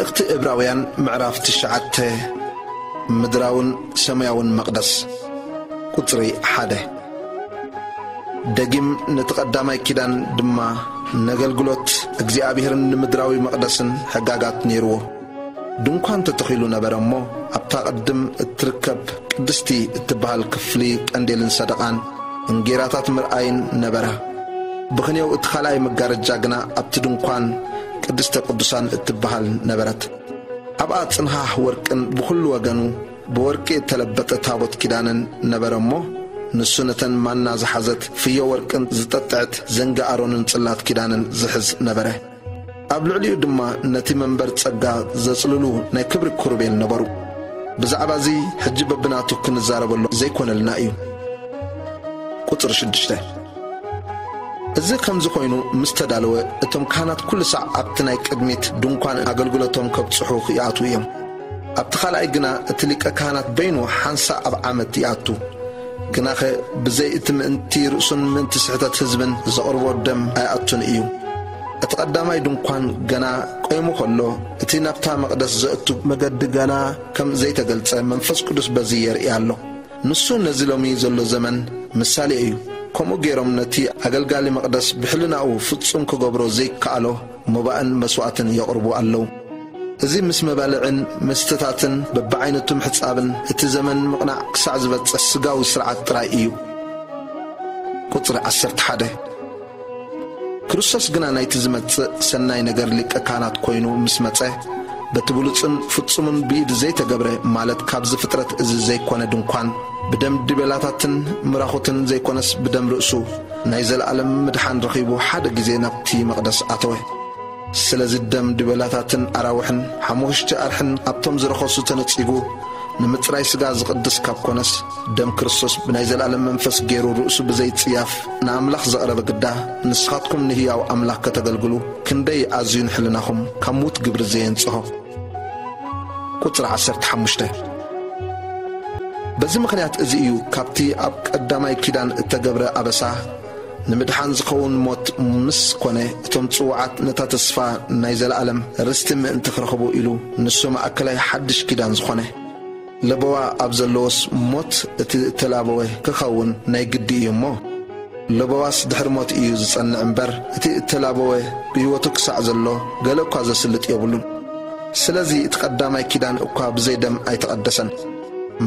መልእኽቲ ዕብራውያን ምዕራፍ ትሽዓተ። ምድራውን ሰማያውን መቕደስ። ቁጽሪ ሓደ። ደጊም ነቲ ቀዳማይ ኪዳን ድማ ነገልግሎት እግዚኣብሔርን ንምድራዊ መቕደስን ሕጋጋት ነይርዎ። ድንኳን ተተኺሉ ነበረ እሞ፣ ኣብታ ቅድም እትርከብ ቅድስቲ እትበሃል ክፍሊ ቀንዴልን ሰደቓን እንጌራታት ምርኣይን ነበራ። ብኽንየው እቲ ካልኣይ መጋረጃ ግና ኣብቲ ድንኳን ቅድስተ ቅዱሳን እትበሃል ነበረት። ኣብኣ ጽንሃህ ወርቅን ብኹሉ ወገኑ ብወርቂ እተለበጠ ታቦት ኪዳንን ነበረ እሞ፣ ንሱ ነተን ማና ዝሓዘት ፍዮ ወርቅን ዝጠጥዐት ዘንጊ ኣሮንን ጽላት ኪዳንን ዝሕዝ ነበረ። ኣብ ልዕሊኡ ድማ ነቲ መንበር ጸጋ ዘጽልሉ ናይ ክብሪ ክሩቤል ነበሩ። ብዛዕባ እዚ ሕጂ በብናቱ ክንዛረበሉ ዘይኮነልና እዩ። ቁጽሪ ሽዱሽተ። እዚ ከምዚ ኮይኑ ምስ ተዳለወ፣ እቶም ካህናት ኩሉ ሳዕ ኣብቲ ናይ ቅድሚት ድንኳን ኣገልግሎቶም ከብጽሑ ይኣትዉ እዮም። ኣብቲ ካልኣይ ግና እቲ ሊቀ ካህናት በይኑ ሓንሳእ ኣብ ዓመት ይኣቱ። ግናኸ ብዘይ እቲ ምእንቲ ርእሱን ምእንቲ ስሕተት ህዝብን ዘቕርቦ ደም ኣይኣቱን እዩ። እቲ ቀዳማይ ድንኳን ገና ቆይሙ ከሎ፣ እቲ ናብታ መቕደስ ዘእቱ መገዲ ገና ከም ዘይተገልጸ መንፈስ ቅዱስ በዚ የርኢ ኣሎ። ንሱ ነዚ ሎሚ ዘሎ ዘመን ምሳሌ እዩ። ከምኡ ገይሮም ነቲ ኣገልጋሊ መቕደስ ብሕልናኡ ፍጹም ክገብሮ ዘይከኣሎ መባእን መስዋእትን የቕርቡ ኣለዉ። እዚ ምስ መባልዕን መስተታትን በብዓይነቱ ምሕጻብን እቲ ዘመን ምቕናዕ ክሳዕ ዝበጽሕ ስጋዊ ስርዓት ጥራይ እዩ። ቁጽሪ ዓሰርተ ሓደ። ክርስቶስ ግና ናይቲ ዝመጽእ ሰናይ ነገር ሊቀ ካህናት ኮይኑ ምስ መጸ፣ በቲ ብሉጽን ፍጹምን ብኢድ ዘይተገብረ፣ ማለት ካብዚ ፍጥረት እዚ ዘይኮነ ድንኳን፣ ብደም ድቤላታትን ምራኹትን ዘይኮነስ ብደም ርእሱ ናይ ዘለኣለም ምድሓን ረኺቡ ሓደ ግዜ ናብቲ መቕደስ ኣተወ። ስለዚ ደም ድቤላታትን ኣራውሕን ሓሙሽቲ ኣርሕን ኣብቶም ዝረኸሱ ተነጺጉ፣ ንምጽራይ ስጋ ዝቕድስ ካብ ኮነስ፣ ደም ክርስቶስ ብናይ ዘለኣለም መንፈስ ገይሩ ርእሱ ብዘይጽያፍ ንኣምላኽ ዘቕረበ ግዳ፣ ንስኻትኩም ንህያው ኣምላኽ ከተገልግሉ ክንደይ ኣዝዩ ንሕልናኹም ካብ ምዉት ግብሪ ዘየንጽሆ። ቁጽሪ ዓሰርተ ሓሙሽተ። በዚ ምኽንያት እዚ እዩ ካብቲ ኣብ ቀዳማይ ኪዳን እተገብረ ኣበሳ ንምድሓን ዝኸውን ሞት ምስ ኮነ፣ እቶም ጽዉዓት ነታ ተስፋ ናይ ዘለኣለም ርስቲ ምእንቲ ክረኽቡ ኢሉ፣ ንሱ ማእከላይ ሓድሽ ኪዳን ዝኾነ። ለበዋ ኣብ ዘለዎስ ሞት እቲ እተላበወ ክኸውን ናይ ግዲ እዩ እሞ፣ ለበዋስ ድሕሪ ሞት እዩ ዝጸንዕ እምበር፣ እቲ እተላበወ ብህይወቱ ክሳዕ ዘሎ ገለ እኳ ዘስልጥ የብሉን። ስለዚ እቲ ቀዳማይ ኪዳን እኳ ብዘይ ደም ኣይተቐደሰን።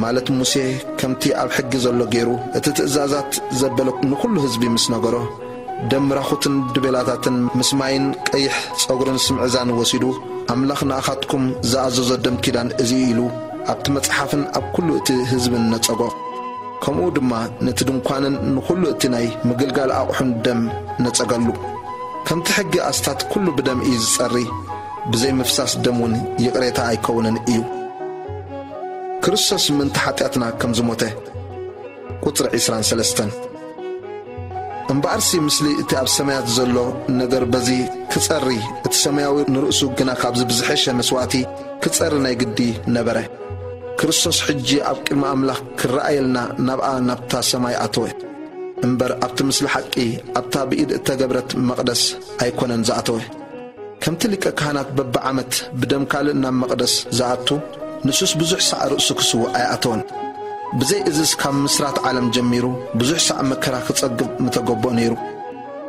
ማለት ሙሴ ከምቲ ኣብ ሕጊ ዘሎ ገይሩ፣ እቲ ትእዛዛት ዘበለ ንኹሉ ህዝቢ ምስ ነገሮ፣ ደም ምራኹትን ድቤላታትን ምስ ማይን ቀይሕ ጸጉርን ስምዕዛን ወሲዱ፣ ኣምላኽ ንኣኻትኩም ዝኣዘዞ ደም ኪዳን እዚ እዩ ኢሉ ኣብቲ መጽሓፍን ኣብ ኩሉ እቲ ህዝብን ነጸጎ። ከምኡ ድማ ነቲ ድንኳንን ንኹሉ እቲ ናይ ምግልጋል ኣቑሑን ደም ነጸገሉ። ከምቲ ሕጊ ኣስታት ኩሉ ብደም እዩ ዝጸሪ፣ ብዘይ ምፍሳስ ደም እውን ይቕሬታ ኣይከውንን እዩ። ክርስቶስ ምእንቲ ሓጢኣትና ከም ዝሞተ። ቁጽሪ ዕስራን ሰለስተን። እምበኣርሲ ምስሊ እቲ ኣብ ሰማያት ዘሎ ነገር በዚ ክጸሪ፣ እቲ ሰማያዊ ንርእሱ ግና ካብዚ ብዝሐሸ መስዋእቲ ክጸሪ ናይ ግዲ ነበረ። ክርስቶስ ሕጂ ኣብ ቅድሚ ኣምላኽ ክረኣየልና ናብኣ ናብታ ሰማይ ኣተወ። እምበር ኣብቲ ምስሊ ሓቂ ኣብታ ብኢድ እተገብረት መቕደስ ኣይኮነን ዝኣተወ። ከምቲ ሊቀ ካህናት በብዓመት ብደም ካልእ ናብ መቕደስ ዝኣቱ፣ ንሱስ ብዙሕ ሳዕ ርእሱ ክስውእ ኣይኣተወን። ብዘይ እዝስ ካብ ምስራት ዓለም ጀሚሩ ብዙሕ ሳዕ መከራ ክጸግብ ምተገብኦ ነይሩ።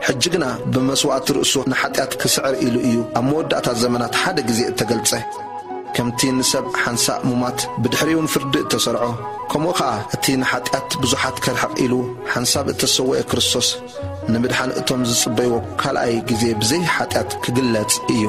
ሕጂ ግና ብመስዋእቲ ርእሱ ንሓጢኣት ክስዕር ኢሉ እዩ ኣብ መወዳእታ ዘመናት ሓደ ግዜ እተገልጸ። ከምቲ ንሰብ ሓንሳእ ሙማት ብድሕሪኡን ፍርዲ እተሰርዖ፣ ከምኡ ኸኣ እቲ ንሓጢኣት ብዙሓት ከርሕቕ ኢሉ ሓንሳብ እተሰውአ ክርስቶስ ንምድሓን እቶም ዝጽበይዎ ካልኣይ ግዜ ብዘይ ሓጢኣት ክግለጽ እዩ።